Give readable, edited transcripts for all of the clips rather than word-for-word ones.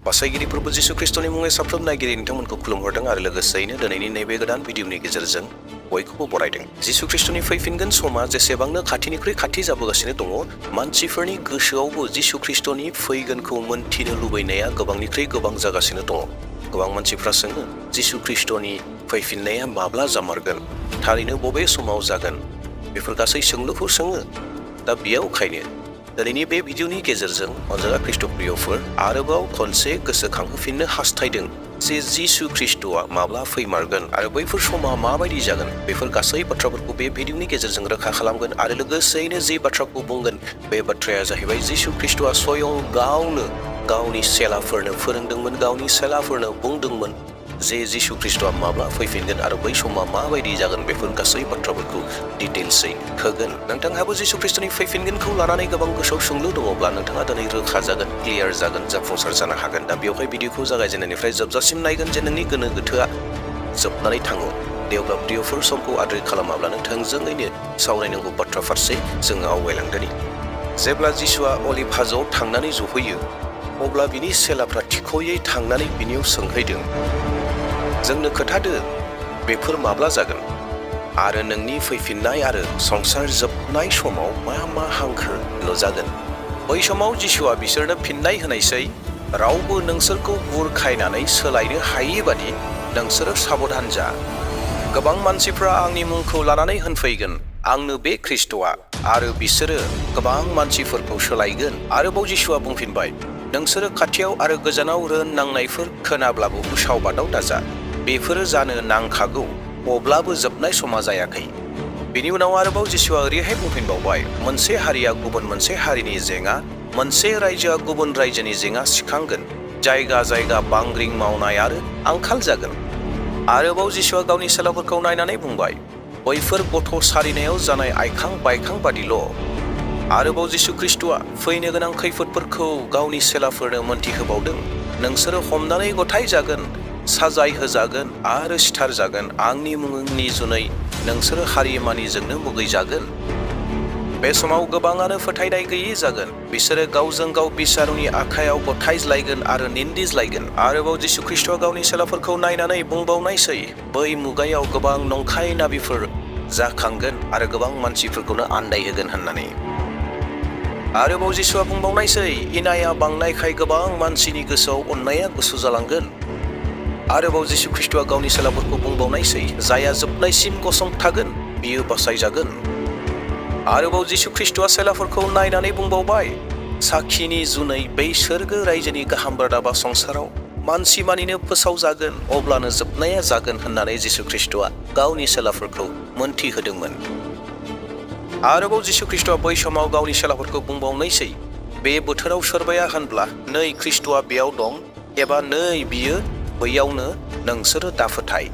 बासायगिरि प्रभु जिसु ख्रिस्टनि मुङै साफ्रोम नायगिरि नोंथांमोनखौ खुलुमहरदों आरो लोगोसेयैनो दिनैनि नैबे गोदान भिडिअनि गेजेरजों बयखौबो बरायदों। जिसु ख्रिस्टनि फैफिनगोन समा जेसेबांनो खाथिनिख्रुइ खाथि जाबोगासिनो दङ, मानसिफोरनि गोसोआवबो जिसु ख्रिस्टनि फैगोनखौ मोनथिनो लुबैनाया गोबांनिख्रुइ गोबां जागासिनो दङ। गोबां मानसिफ्रा सोङो जिसु ख्रिस्टनि फैफिननाया माब्ला जामारगोन, थारैनो बबे समाव जागोन, बेफोर गासै सोंलुखौ सोङो। दा बेयावखायनो दिनैनि बे भिडिअनि गेजेरजों अनजाग्रा ख्रिस्टप्रियफोर आरोबाव खनसे गोसोखांहोफिननो हास्थायदों जे जिसु ख्रिस्टआ माब्ला फैमारगोन आरो बैफोर समा माबायदि जागोन, बेफोर गासै बाथ्राफोरखौ बे भिडिअनि गेजेरजों रोखा खालामगोन आरो लोगोसेयैनो जे बाथ्राखौ बुंगोन बे बाथ्राया जाहैबाय जिसु ख्रिस्टआ स्वयं गावनो गावनि सेलाफोरनो फोरोंदोंमोन, गावनि सेलाफोरनो बुंदोंमोन जे जिसु ख्रिस्टआ माब्ला फैफिनगोन आरो बै समा माबायदि जागोन, बेफोर गासै बाथ्राफोरखौ डिटेल्सै होगोन। नोंथांहाबो जिसु ख्रिस्टनि फैफिनगोनखौ लानानै गोबां गोसोआव सोंलु दङब्ला नोंथाङा दिनै रोखा जागोन, क्लियार जागोन, जाफुंसार जानो हागोन। दा बेवहाय भिडिअखौ जागायजेननायनिफ्राय जोबजासिम नायगोन जे नोंनि गोनो गोथोआ जोबनानै थाङो। देवब्ला प्रियफोर समखौ आद्रि खालामाब्लानो थोंजोङैनो सावरायनांगौ बाथ्रा फारसे जोङो आवगायलांदोनि। जेब्ला जिसुआ अलिभ हाजोआव थांनानै जहैयो अब्ला बिनि सेलाफ्रा थिख'यै थांनानै बिनियाव सोंहैदों, जोंनो खोथादो बेफोर माब्ला जागोन आरो नोंनि फैफिननाय आरो संसार जोबनाय समाव मा मा हांखो नुजागोन। बै समाव जिसुआ बिसोरनो फिननाय होनायसै, रावबो नोंसोरखौ बुरखायनानै सोलायनो हायि बादि नोंसोरो साबधान जा। गोबां मानसिफ्रा आंनि मुंखौ लानानै होनफैगोन, आंनो बे ख्रिस्ट'आ, आरो बिसोरो गोबां मानसिफोरखौ सोलायगोन। आरोबाव जिसुआ बुंफिनबाय, नोंसोरो खाथियाव आरो गोजानाव रोन नांनायफोर खोनाब्लाबो उसाव बादाव दाजा, बेफोरो जानो नांखागौ, अब्लाबो जोबनाय समा जायाखै। बेनि उनाव आरोबाव जिसुआ ओरैहाय बुंफिनबावबाय, मोनसे हारिया गुबुन मोनसे हारिनि जेंना, मोनसे रायजोआ गुबुन रायजोनि जेंना सिखांगोन, जायगा जायगा बांग्रिं मावनाय आरो आंखाल जागोन। आरोबाव जिसुआ गावनि सेलाफोरखौ नायनानै बुंबाय, बैफोर गथ' सारिनायाव जानाय आइखां बायखां बादिल'। आरोबाव जिसु ख्रिस्टआ फैनो गोनां खैफोदफोरखौ गावनि सेलाफोरनो मोनथिहोबावदों, नोंसोरो हमनानै गथाय जागोन, साजाय होजागोन आरो सिथारजागोन, आंनि मुंनि जुनै नोंसोरो हारिमानिजोंनो मुगैजागोन। बे समाव गोबाङानो फोथायनाय गैयि जागोन, बिसोरो गावजों गाव बिसारुनि आखायाव गथायज्लायगोन आरो निन्दिज्लायगोन। आरोबाव जिसु ख्रिस्टआ गावनि सेलाफोरखौ नायनानै बुंबावनायसै, बै मुगायाव गोबां नंखाय नाबिफोर जाखांगोन आरो गोबां मानसिफोरखौनो आन्दायहोगोन होननानै। आरोबाव जिसुआ बुंबावनायसै, इनाया बांनायखाय गोबां मानसिनि गोसोआव अननाया गुसु जालांगोन। आरोबाव जिसु ख्रिस्टआ गावनि सेलाफोरखौ बुंबावनायसै, जायहा जोबनायसिम गसंथागोन बियो बासायजागोन। आरोबाव जिसु ख्रिस्टआ सेलाफोरखौ नायनानै बुंबावबाय, साखिनि जुनै बै सोरगो रायजोनि गाहाम रादाबा संसाराव मानसि मानिनो फोसावजागोन, अब्लानो जोबनाया जागोन होननानै जिसु ख्रिस्टआ गावनि सेलाफोरखौ मोनथिहोदोंमोन। आरोबाव जिसु ख्रिस्टआ बै समाव गावनि सेलाफोरखौ बुंबावनायसै, बे बोथोराव सोरबाया होनब्ला नै ख्रिस्टआ बेयाव दं एबा नै बियो बैयावनो, नोंसोरो दाफोथाय।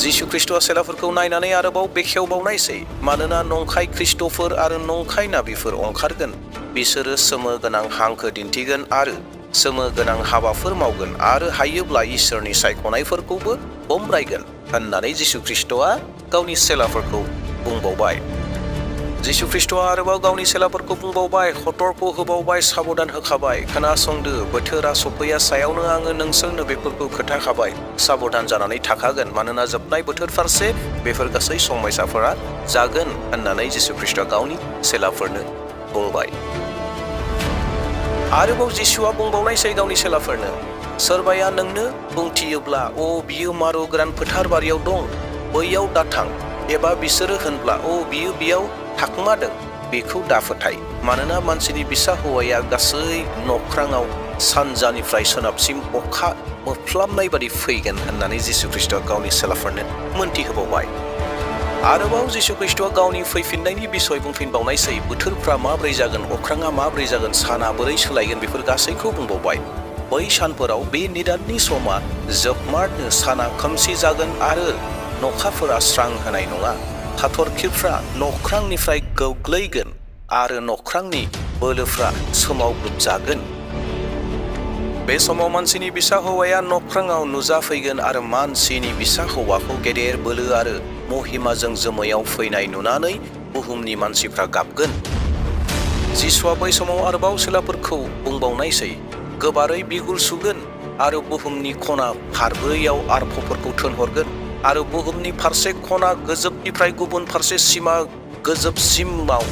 जिसु ख्रिस्टआ सेलाफोरखौ नायनानै आरोबाव बेखेवबावनायसै, मानोना नंखाय ख्रिस्ट'फोर आरो नंखाय नाबिफोर ओंखारगोन, बिसोरो सोमो गोनां हांखो दिन्थिगोन आरो सोमो गोनां हाबाफोर मावगोन आरो हायोब्ला इसोरनि सायख'नायफोरखौबो बमब्रायगोन होननानै जिसु ख्रिस्टआ गावनि सेलाफोरखौ बुंबावबाय। जिसु ख्रिस्टआ आरोबाव गावनि सेलाफोरखौ बुंबावबाय, सतर्क होबावबाय, साबधान होखाबाय, खोनासंदो, बोथोरा सफैया सायावनो आङो नोंसोरनो बेफोरखौ खोन्थाखाबाय, साबधान जानानै थाखागोन, मानोना जोबनाय बोथोर फारसे बेफोर गासै समयसाफोरा जागोन होननानै जिसु ख्रिस्टआ गावनि सेलाफोरनो बुंबाय। आरोबाव जिसुआ बुंबावनायसै गावनि सेलाफोरनो, सोरबाया नोंनो बुंथियोब्ला, बियो मारु गोरान फोथार बारियाव दं, बैयाव दाथां, एबा बिसोरो होनब्ला, बियो बेयाव थाखोमादों, बेखौ दाफोथाय, मानोना मानसिनि बिसा हौवाया गासै नख्राङाव सानजानिफ्राय सोनाबसिम अखा मोफ्लामनाय बादि फैगोन होननानै जिसु ख्रिस्टआ गावनि सेलाफोरनो मोनथिहोबावबाय। आरोबाव जिसु ख्रिस्टआ गावनि फैफिननायनि बिसय बुंफिनबावनायसै, बोथोरफ्रा माब्रै जागोन, अख्राङा माब्रै जागोन, साना बोरै सोलायगोन, बेफोर गासैखौ बुंबावबाय। बै सानफोराव बे निदाननि समा जोबमारनो साना खोमसि जागोन आरो नखाफोरा स्रां होनाय नङा, हाथरखिफ्रा नख्रांनिफ्राय गोग्लैगोन आरो नख्रांनि बोलोफ्रा सोमावग्लुबजागोन। बे समाव मानसिनि बिसा हौवाया नख्राङाव नुजाफैगोन आरो मानसिनि बिसा हौवाखौ गेदेर बोलो आरो महिमाजों जोमैयाव फैनाय नुनानै बुहुमनि मानसिफ्रा गाबगोन। जिसुआ बै समाव आरोबाव सेलाफोरखौ बुंबावनायसै, गोबारै बिगुर सुगोन आरो बुहुमनि खना फारब्रैयाव आरफफोरखौ थोनहरगोन आरो बुहुमनि फारसे खना गोजोबनिफ्राय गुबुन फारसे सिमा गोजोबसिमाव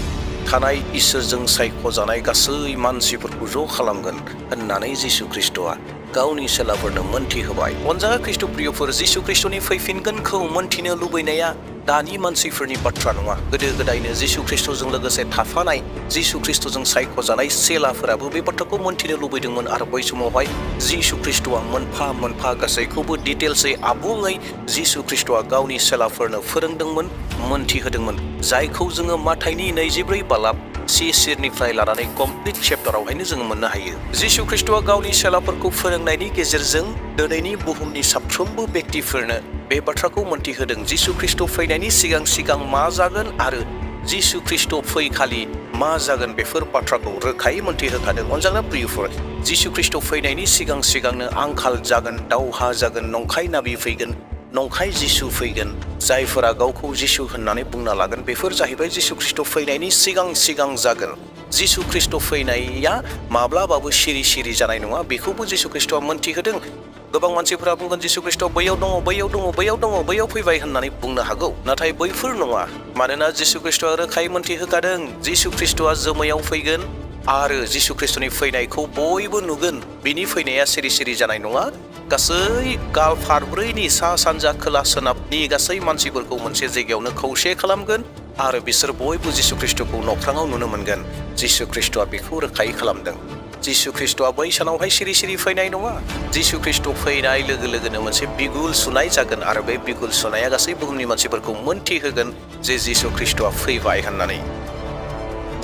थानाय इसोरजों सायख'जानाय गासै मानसिफोरखौ ज' खालामगोन होननानै जिसु ख्रीष्टआ गावनि सेलाफोरनो मोनथि होबाय। अनजागा ख्रीष्ट प्रियफोर, जिसु ख्रीष्टनि फैफिनगोनखौ मोनथिनो लुबैनाया दानि मानसिफोरनि बाथ्रा नङा। गोदो गोदायनो जिसु ख्रीष्टजों लोगोसे थाफानाय जिसु ख्रीष्टजों सायख'जानाय सेलाफोराबो बे बाथ्राखौ मोनथिनो लुबैदोंमोन आरो बै समावहाय जिसु ख्रीष्टआ मोनफा मोनफा गासैखौबो डिटेल्सै आबुङै जिसु ख्रीष्टआ गावनि सेलाफोरनो फोरोंदोंमोन, मोनथिहोदोंमोन, जायखौ जोङो माथाइनि 24 बालाब C-निफ्राय लानानै कमप्लिट चेप्टारावहायनो जोङो मोननो हायो। जिसु ख्रीष्टआ गावनि सेलाफोरखौ फोरोंनायनि गेजेरजों दिनैनि बुहुमनि साफ्रोमबो व्यक्तिफोरनो बे बाथ्राखौ मोनथिहोदों जिसु ख्रीष्ट फैनायनि सिगां मा जागोन आरो जिसु ख्रीष्ट फैखालि मा जागोन बेफोर बाथ्राखौ रोखायै मोनथिहोखादों। अनजाग्रा प्रियफोर, जिसु ख्रीष्ट फैनायनि सिगांनो आंखाल जागोन, दावहा जागोन, नंखाय नाबि फैगोन, नंखाय जिसु फैगोन, जायफोरा गावखौ जिसु होननानै बुंना लागोन बेफोर जाहैबाय जिसु ख्रीष्ट फैनायनि सिगां जागोन। जिसु ख्रीष्ट फैनाया माब्लाबाबो सिरि जानाय नङा, बेखौबो जिसु ख्रीष्टआ मोनथिहोदों। गोबां मानसिफोरा बुंगोन जिसु ख्रीष्ट बैयाव दङ, बैयाव फैबाय होननानै बुंनो हागौ, नाथाय बैफोर नङा। मानोना जिसु ख्रीष्टआ रोखायै मोनथिहोखादों जिसु ख्रीष्टआ जोमैयाव फैगोन आरो जिसु ख्रीष्टनि फैनायखौ बयबो नुगोन। बिनि फैनाया सिरि जानाय नङा। गासै गाल फारब्रैनि सा सानजा खोला सोनाबनि गासै मानसिफोरखौ मोनसे जायगायावनो खौसे खालामगोन आरो बिसोर बयबो जिसु ख्रीष्टखौ नख्राङाव नुनो मोनगोन। जिसु ख्रीष्टआ बेखौ रोखायै खालामदों। जिसु ख्रीष्टआ बै सानावहाय सिरि फैनाय नङा। जिसु ख्रीष्ट फैनाय लोगो लोगोनो मोनसे बिगुल सुनाय जागोन आरो बे बिगुल सुनाया गासै बुहुमनि मानसिफोरखौ मोनथिहोगोन जे जिसु ख्रीष्टआ फैबाय होननानै।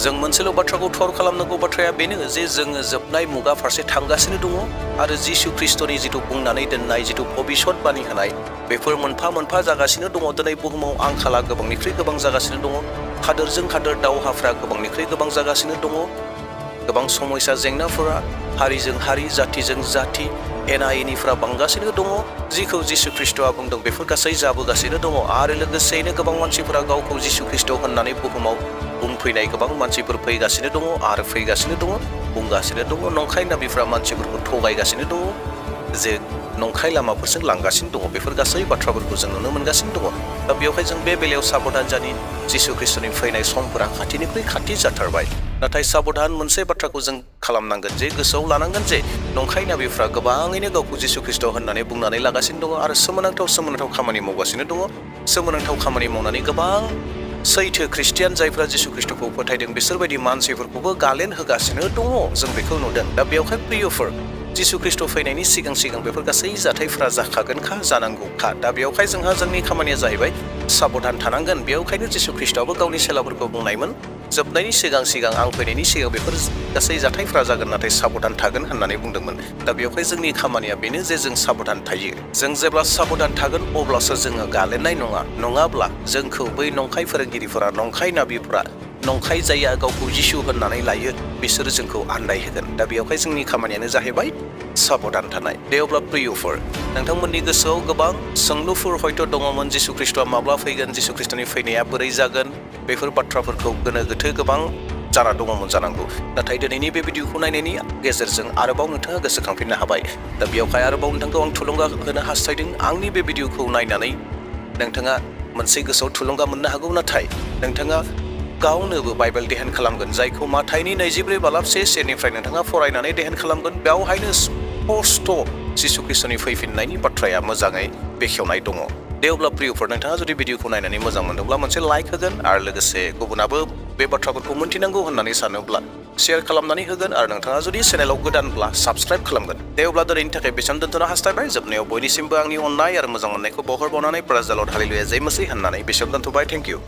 जों मोनसेल' बाथ्राखौ थर खालामनांगौ बाथ्राया बेनो जे जोङो जोबनाय मुगा फारसे थांगासिनो दङ आरो जिसु ख्रीष्टनि जिथु बुंनानै दोननाय जिथु भबिष्यतबाणी होनाय बेफोर मोनफा जागासिनो दङ। दिनै बुहुमाव आंखाला गोबांनिख्रुइ गोबां जागासिनो दङ। हादोरजों हादोर दावहाफ्रा गोबांनिख्रुइ गोबां जागासिनो दङ। गोबां समस्या जेंनाफोरा हारिजों हारि, जातिजों जाति एना एनिफ्रा बांगासिनो दङ। जिखौ जिसु ख्रीष्टआ बुंदों बेफोर गासै जाबोगासिनो दङ आरो लोगोसेयैनो गोबां मानसिफोरा गावखौ जिसु ख्रीष्ट होननानै बुहुमाव बुंफैनाय गोबां मानसिफोर फैगासिनो दङ आरो फैगासिनो दङ, बुंगासिनो दङ। नंखाय नाबिफ्रा मानसिफोरखौ थगायगासिनो दङ, जे नंखाय लामाफोरजों लांगासिनो दङ। बेफोर गासै बाथ्राफोरखौ जों नुनो मोनगासिनो दङ। दा बेवहाय जों बे बेलायाव साबधान जानि, जिसु ख्रीष्टनि फैनाय समफोरा खाथिनिख्रुइ खाथि जाथारबाय। नाथाय साबधान मोनसे बाथ्राखौ जों खालामनांगोन जे गोसोआव लानांगोन जे नंखाय नाबिफ्रा गोबाङैनो गावखौ जिसु ख्रीष्ट होननानै बुंनानै लागासिनो दङ आरो सोमोनांथाव खामानि मावगासिनो दङ। सोमोनांथाव खामानि मावनानै गोबां सैथो ख्रिस्टियान जायफ्रा जिसु ख्रीष्टखौ फोथायदों बिसोरबायदि मानसिफोरखौबो गालेन होगासिनो दङ। जों बेखौ नुदों। दा बेवहाय प्रियफोर, जिसु ख्रीष्ट फैनायनि सिगां बेफोर गासै जाथायफ्रा जाखागोनखा, जानांगौखा। दा बेवहाय जोंनि खामानिया जाहैबाय साबधान थानांगोन। बेवहायनो जिसु ख्रीष्टआबो गावनि सेलाफोरखौ बुंनायमोन, जोबनायनि सिगां आं फैनायनि सिगां बेफोर गासै जाथायफ्रा जागोन, नाथाय साबधान थागोन होननानै बुंदोंमोन। दा बेवहाय जोंनि खामानिया बेनो जे जों साबधान थायो। जों जेब्ला साबधान थागोन अब्लासो जोङो गालेननाय नङा। नङाब्ला जोंखौ बै नंखाय फोरोंगिरिफोरा, नंखाय नाबिफोरा, नंखाय जायहा गावखौ जिसु होननानै लायो बिसोरो जोंखौ आन्दायहोगोन। दा बेवहाय जोंनि खामानियानो जाहैबाय साबधान थानाय। दे अब्ला प्रियफोर, नोंथांमोननि गोसोआव गोबां सोंलुफोर हयथ' दङमोन। जिसु ख्रीष्टआ माब्ला फैगोन, जिसु ख्रीष्टनि फैनाया बोरै जागोन, बेफोर बाथ्राफोरखौ गोनो गोथो गोबां जाना दङमोन जानांगौ। नाथाय दिनैनि बे भिडिअखौ नायनायनि गेजेरजों आरोबाव नोंथाङा गोसोखांफिननो हाबाय। दा बेवहाय आरोबाव नोंथांखौ आं थुलुंगा होनो हास्थायदों। आंनि बे भिडिअखौ नायनानै नोंथाङा मोनसे गोसोआव थुलुंगा मोननो हागौ, नाथाय नोंथाङा गावनोबो बाइबेल देहान खालामगोन, जायखौ माथाइनि 24 बालाब 1 नोंथाङा फरायनानै देहान खालामगोन। बेवहायनो स्पष्ट जिसु ख्रीष्टनि फैफिननायनि बाथ्राया मोजाङै बेखेवनाय दङ। दे अब्ला प्रियफोर, नोंथाङा जुदि भिडिअखौ नायनानै मोजां मोनदोंब्ला मोनसे लाइक होगोन आरो लोगोसे गुबुनाबो बे बाथ्राफोरखौ मोनथिनांगौ होननानै सानोब्ला शेयार खालामनानै होगोन आरो नोंथाङा जुदि चेनेलाव गोदानब्ला साबस्क्राइब खालामगोन। दे अब्ला दिनैनि थाखाय बेसेबां दोनथ'नो हास्थायबाय। जोबनायाव बयनिसिमबो आंनि अननाय आरो मोजां मोननायखौ बावहरबावनानै प्रेज द लर्ड हालेलुया जय मसीह होननानै बेसेबां दोनथ'बाय। Thank you.